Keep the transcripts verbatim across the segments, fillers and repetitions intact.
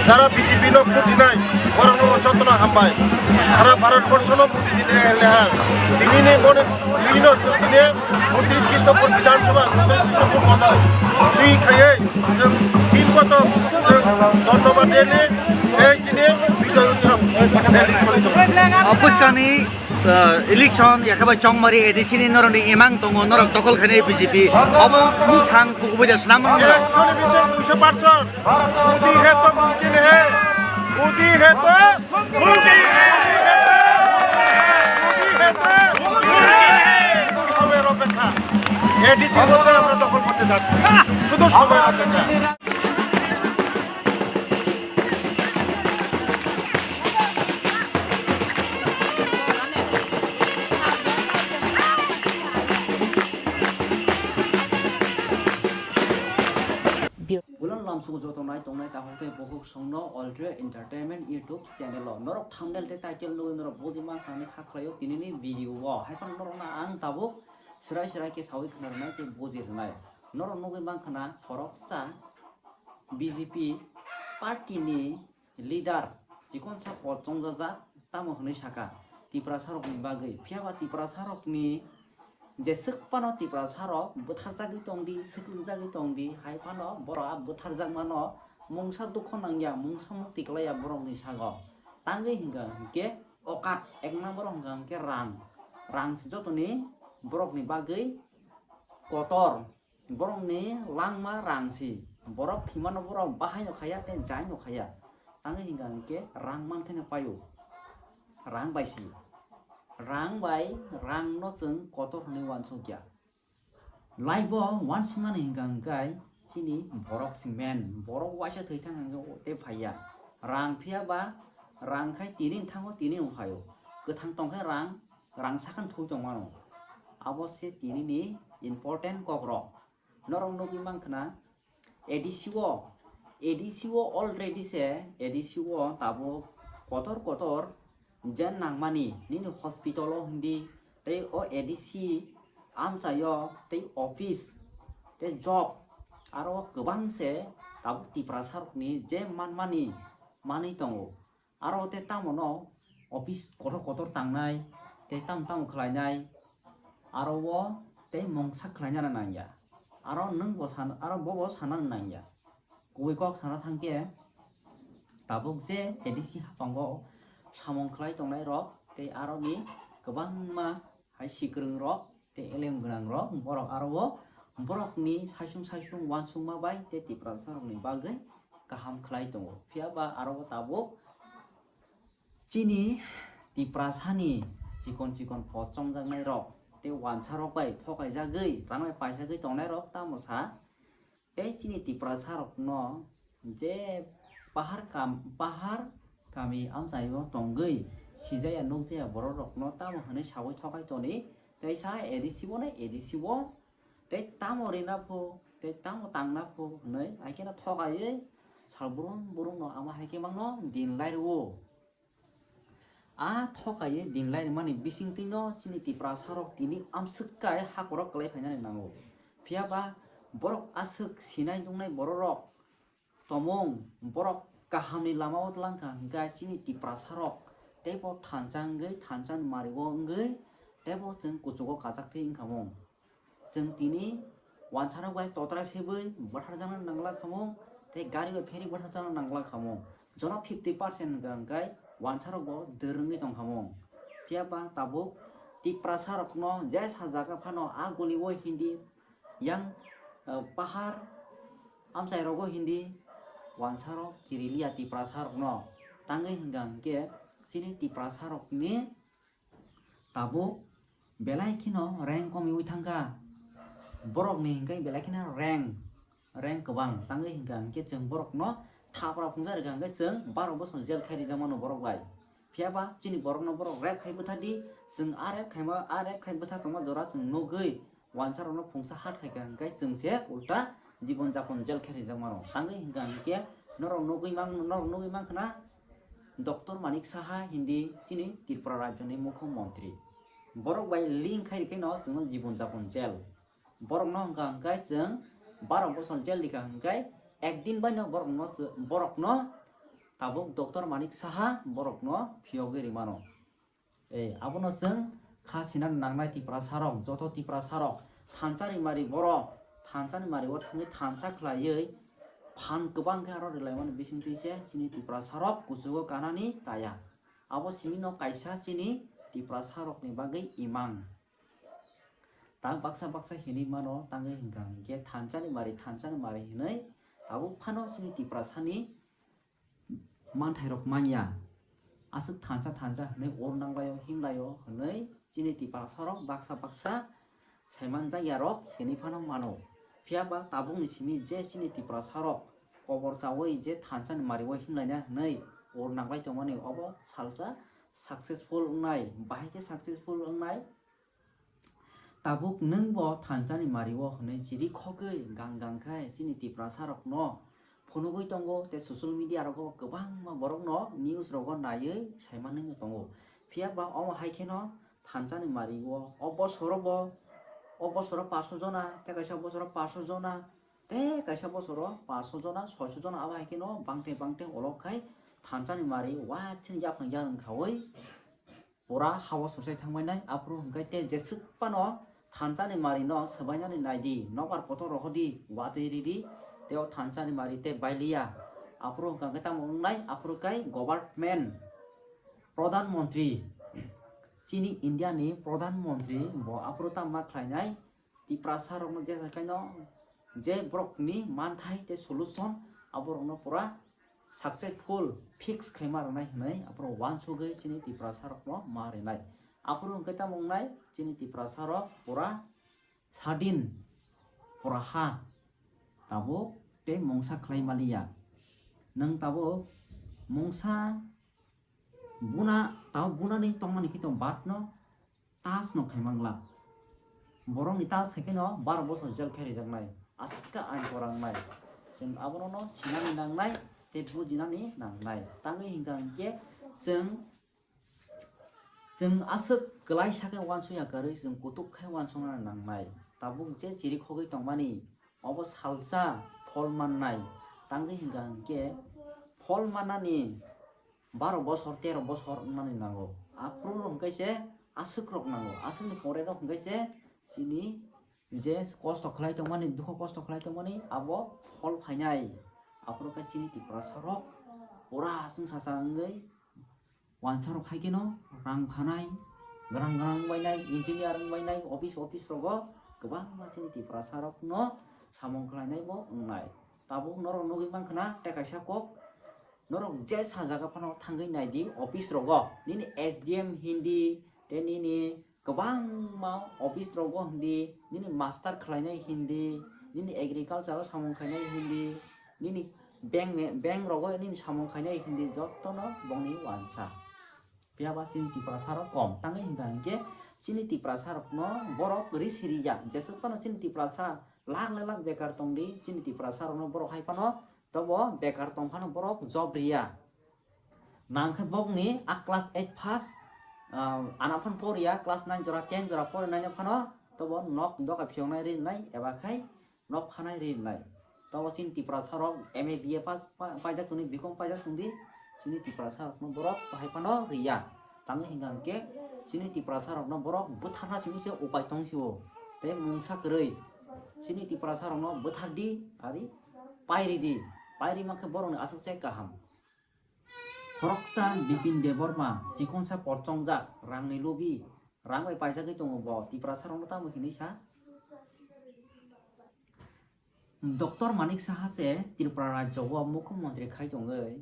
Jara B J P no vote dinai, borokno jotono hambai. Sara Bharat borshono Modi dini leha. Dinini mone, dinino dini untris Krishna Pur Bidhan Sabha, untris Krishna Pur Mandal. Twi khaiye, chwng tin kotor, chwng dhonnobad rally, tei chini Bijoy Utsav rally choli tongo. Bwskangni, uh, election, yakhabai Chongmari A D C ni norokni imang tongo, norok dokol khainai B J P. Obo muthang kukubuida swnam rok. Election ni bising duiso percent. Modi hai to mumkin hai. Modi hai to, Modi hai to, Modi hai to, Modi hai to. Modi hai to. শুধু সময়ের অপেক্ষা। এডিসি বলতে আমরা দখল করতে যাচ্ছি। শুধু সময়ের অপেক্ষা। Bulan lamsugo joto nai tongnai takhuk tei bukhuk songno Altria Entertainment YouTube channel o. Norok thumbnail tei title nugwi norok buji mankha hinwi kha khlaio tinini video o. Haiphano norokno ang tabuk swrai swrai khe sawi khna rwnai tei buji rwnai. Norok nugwi mankha na khoroksa B J P party ni leader chikonsa pol chongjajak tamo hwnwi saka Tiprasa rokni bagwi. Phiya ba Tiprasa rokni jeswk phano Tiprasa rok bwtharjagwi tongdi, swklikjagwi tongdi, hai phano borok a bwtharjakmano mungsa dukho nangya, mungsa mukti klaiya borokni sago. Tangwi hwnkha hwnkhe okat ek number o hwnkha hwnkhe rang. Rang se jotoni borokni bagwi kotor. Borokni langma rang si. Borok thwimano borok bahaino khaiya tei jaino khaiya. Tangwi hwnkha hwnkhe rang mantheno paio. Rang bai si. Rang bai rangno chwng kotor hwnwi uansukya. Life o uansuknani hwnkha hwnkhe chini borok si main. Borok waisa thwi thang hwnkhe tei phaiya. Rang phiya ba rang khai tini thango tini phaio. Kwthang tongkhe rang, rang sakhan thwi tongmano. Abo se tinini important kokrok. Norok nugwi mankha na A D C o, A D C o already se A D C o tabuk kotor kotor jen nangmani nini hospital o hindi tei o A D C amchaio tei office tei job aro kwbang se tabuk Tiprasa rokni je manmani manwi tongo. Aro tei tamo no office kotor kotor tangnai, tei tamo tamo khlainai, aro o tei mungsa khlainani nangya. Aro nwng bo san, aro bo bo sanani nangya. Kubui kok sana thangkhe, tabuk je A D C haphango samung khlai tongnai rok, tei aroni kwbangma hai sikwrwng rok, tei elem gwnang rok, borok aro o borokni saisung saisung uansukma bai tei Tiprasa rokni bagwi kaham khlai tongo. Phiya ba aro o tabuk chini Tiprasani chikon chikon pot chongjaknai rok tei uansa rok bai thokaijagwi rang bai paisagwi tongnai rok tamo sa. Tei chini Tiprasa rokno je pahar kam, pahar kami amchaio tongwi sijaya nukjaya borok rokno tamo hwnwi sawi thokai toni, tei sa A D C o nai A D C o tei tamo rina pho tei tamo tangna pho hwnwi hai kheno thokaiwi sal brum brumno ama hai khe mangno din lai rwo. A thokaiwi din lai rwmani bisingtwino chini Tiprasa rok tini amswk kai hakorok kwlai phainani nango. Phiya ba borok aswk sinai nuknai bororok tomung, borok kahamni lamao twlangkha hwnkhe chini Tiprasa rok teibo thansa wngwi thansa ni mario wngwi teibo chwng kuchugo kachak thwi wngkha mung. Chwng tini uansarok bai totrai sebwi bwtharjakna nangla khamung, tei gari bai pheri bwtharjakna nangla khamung. Jono fifty percent hwnkha hwnkhe uansarok bo dwrwngwi tongkhamung. Phiya ba tabuk Tiprasa rokno je sajak phano a guli o hindi, yang, eh, pahar amchai rogo hindi uansarok kiriliya Tiprasa rokno. Tangwi hwnkha hwnkhe chini Tiprasa rokni tabuk belai kheno rank komiwi thangkha. Borokni hwnkhe belai kheno rank, rank kwbang. Tangwi hwnkha hwnkhe chwng borokno thapra phungsa rwkha hwnkhe chwng baro bosor jail khai rijak mano borok bai. Phiya ba chini borokno borok rape khai bwthardi, chwng a rape khaima, a rape khai bwthar tongma jora chwng nugwi uansarokno phungsa hat khaikha hwnkhe chwng se ulta jibon japon jail khai rijak mano. Tangwi hwnkha hwnkhe norok nugwi mang, norok nugwi mankha na Doctor Manik Saha hindi chini Tripura rajyoni mukhyamantri. Borok bai link khai rikhe no chwngno jibon japon jail. Borokno hwnkha hwnkhe chwng baro bosor jail rikha hwnkhe Ekdin baino borokno, borokno tabuk Doctor Manik Saha borokno phiyogwi rimano. Ei, abono chwng kha sinani nangnai Tiprasarok, joto Tiprasarok, thansa ni mari borok, thansa ni mari o thangwi thansa khlaiwi phan kwbang khe aro rwlaimani bisingtwi se chini Tiprasarok kuchugo kanani kaya. Abo simino kaisa chini Tiprasarokni bagwi imang. Tak baksa baksa hinwi mano, tangwi hwnkha hinkhe thansa ni mari, thansa ni mari hinwi tabuk phano chini Tiprasani manthairok manya. Aswk thansa thansa hinwi ur nanglaio, himlaio hinwi chini Tiprasarok baksa baksa saimanjakya rok hinwi phano mano. Phiya ba tabukni simi je chini Tiprasarok kobor chaui je thansa ni mari o himlaina hinwi ur nanglai tongmani obo salsa successful wngnai, bahai khe successful wngnai. Tabuk nwng bo thansa ni mari o hinwi chiri khogwi gang gang khe chini Tiprasa rok no phunugwi tongo tei social media rogo kwbangma borok no news rogo naiwi saimanwi tongo. Phiya ba omo hai kheno thansa ni mari o o bosoro bo, o bosoro paso jona tei kaisa bosoro paso jona tei kaisa bosoro paso jona soiso jona abo hai kheno bangteng bangteng olok khai thansa ni mari uansukhe yaphang yarwng khaui pura hao sosai thangbainai. Aphuru hwnkhe tei jeswk phano thansa ni mari no swbainani naidi, nokbar kotor rohordi, watwi ridi, tei o thansa ni mari tei bailiya. Aphuru hwnkha khe tamo wngnai, aphuru kai government, pradhan mantri, chini India ni pradhan mantri bo aphuru tamo ma khlainai, Tiprasa rokno jesa khaino je borokni manthai tei solution aborokno pura successful fix khaima rwnai hinwi aphuru uansugwi chini Tiprasa rokno ma rinai. Aphuru hwnkhe tamo wngnai chini Tiprasa rok pura sadin pura ha tabuk tei mungsa khlai maliya. Nwng tabuk mungsa buna tabuk bunani tongmani khe tong bat no tas no khaimang glak. Borokni tas hai kheno baro bosor jel khai rijaknai, aska ain korangnai. Chwng abono no sinani nangnai tei bujinani nangnai. Tangwi hwnkha hinkhe chwng, chwng aswk kwlai sakhe uansukya kwrwi chwng kutuk khe uansukna nangnai. Tabuk je chiri khogwi tongmani obo salsa phol mannai. Tangwi hwnkha hinkhe phol mannani baro bosor, tero bosor wngnani nango. Aphuru rok hwnkhe se aswk rok nango. Aswkni pore rok hwnkhe se chini je kosto khlai tongmani, dukho kosto khlai tongmani abo phol phainai. Aphuru khe chini Tiprasa rok pura chwngsacha wngwi uansa rok hai kheno rang khanai, gwrang gwrang wngbainai, engineer wngbainai, office office rogo kwbangma chini Tiprasa rokno samung khlainai bo wngnai. Tabuk norok nugwi mankha na tei kaisa kok, norok je sa jaga phano thangwi naidi office rogo, nini S D M hindi tei nini kwbangma office rogo hindi, nini master khlainai hindi, nini agriculture o samung khainai hindi, nini bank, bank rogo nini samung khainai hindi, jotono bongni uansa. Phiya ba chini Tiprasa rok kom tangwi hwnkha hinkhe chini Tiprasa rokno borok risi riya, jeswk phano chini Tiprasa lakh le lakh bekar tongdi, chini Tiprasa rokno borok hai phano tobo bekar tong phano borok job riya. Nang khe bokni a class eight pass, ah, ana phano poriya, class nine jora, ten jora porinai phano tobo nok doka phiyoknai rinai eba khai nok phanai rinai. Tobo chini Tiprasa rok M A B A pass pa-, paijak tongdi, B Com paijak tongdi, chini Tiprasa rokno borok bahai phano riya. Tangwi hwnkha hinkhe chini Tiprasa rokno borok bwtharna simi se upai tong sio. Tei mungsa kwrwi chini Tiprasa rokno bwthardi, ari pairidi. Pairi mankhe borokni aswk se kaham. Khoroksa Bipin Debbarma, chikonsa pot chongjak, rangni lobi, rang bai paijagwi tongo bo, Tiprasa rokno tamo hinwi sa? Doctor Manik Saha se Tripura rajyo o mukhyamantri khai tongwi,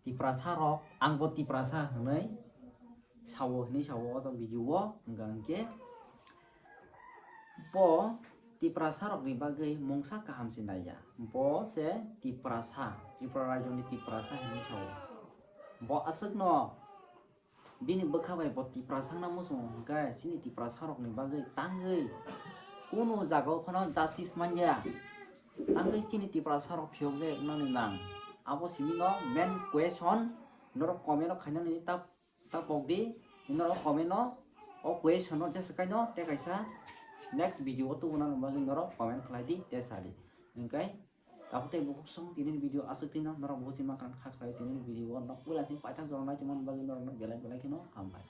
Tiprasa rok, ang bo Tiprasa hinwi sao, hinwi sao o video o, hwnkha hinkhe bo Tiprasa rokni bagwi mungsa kaham se naiya. Bo se Tiprasa, Tripura rajyoni Tiprasa hinwi sao. Bo aswkno bini bwkha bai bo Tiprasa wngna muchungo hwnkhe chini Tiprasa rokni bagwi tangwi kunu jagao phano justice manya. Tangwi chini Tiprasa rok phiyokjak wngnani nang. Abo simi no main question norok comment o khainani ta, ta pokdi, norok comment o, o question no jesa kaino tei kaisa next video o tubuna bagwi norok comment khlai di tei sa di. Hwnkhe Tabuk tei bukhuk song tini video aswk tino norok buji ma kran kha khlai tini video o nok puila tini paithak jora nai tongmani bagwi norok no belai belai kheno hambai.